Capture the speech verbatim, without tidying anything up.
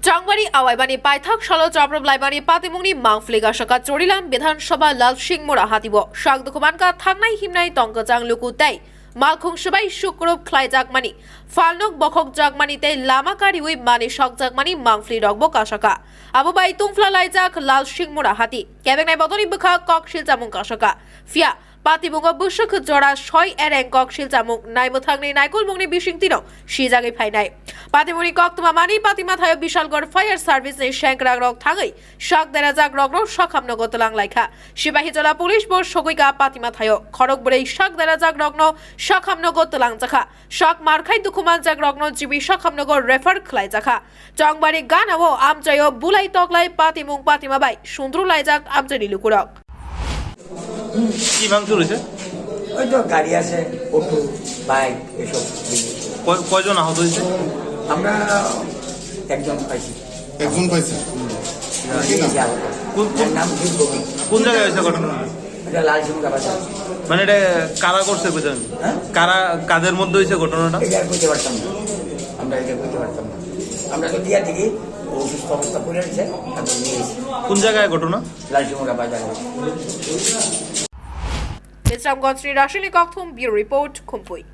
Chongbari awaibani paithak salo chaprop laibani patimungni mangphli kasaka Chorilam Bidhan Sabha Lalsingmura hatibo sak dukhumanka thangnai himnai tongkachang luku tei malkhung swbai sukrup khlaijakmani, phalnok bokhokjakmani tei lama kariwi mani sokjakmani mangphli rokbo kasaka. Abo bai tungphla laijak Lalsingmura hati. Kebengnai bodoni bwkha kok silchamung kasaka. Phiya patimungo bwswk jora soi ereng kok silchamung naimwthangni naikolmungni bisingtwino sijagwi phainai. Patimungni koktwma mani patimathaio Bishalgarh Fire Service ni sengkrakrok thangwi sak derajak rokno sakhamnogo twlang laikha. Sipahijola police bo sogwika patimathaio khorok bwrwi sak derajak rokno sakhamnogo twlangjakha. Sak markhai dukhumanjak rokno G B sakhamnogo refer khlaijakha. Chongbari ganao amchaio bulai toklai patimung patima bai sundru laijak amchaini lukurok. কি ভাঙচুর হয়েছে? ওই তো গাড়ি আছে, auto, bike, এসব। কয়-, কয়জন আহত হয়েছে? আমরা একজন পাইছি। একজন পাইছে? কি নাম? এই যে আহত। কোন, কোন, এর নাম কি গোবিন্দ। কোন জায়গায় হয়েছে ঘটনা? এটা লালসিমুড়া বাজার। মানে এটা কারা করছে বুঝলেন? হ্যাঁ? কারা, কাদের মধ্যে হয়েছে ঘটনাটা? এটা আর কইতে পারতাম না, আমরা এটা কইতে পারতাম না। আমরা তো গিয়া দেখি ও অসুস্থ অবস্থা পড়ে রয়েছে, তারপর নিয়ে এসে কোন জায়গায় ঘটনা? লালসিমুড়া বাজারে। Bisramganj ni Rashini Kokthum, Bureau Report, Khumpui.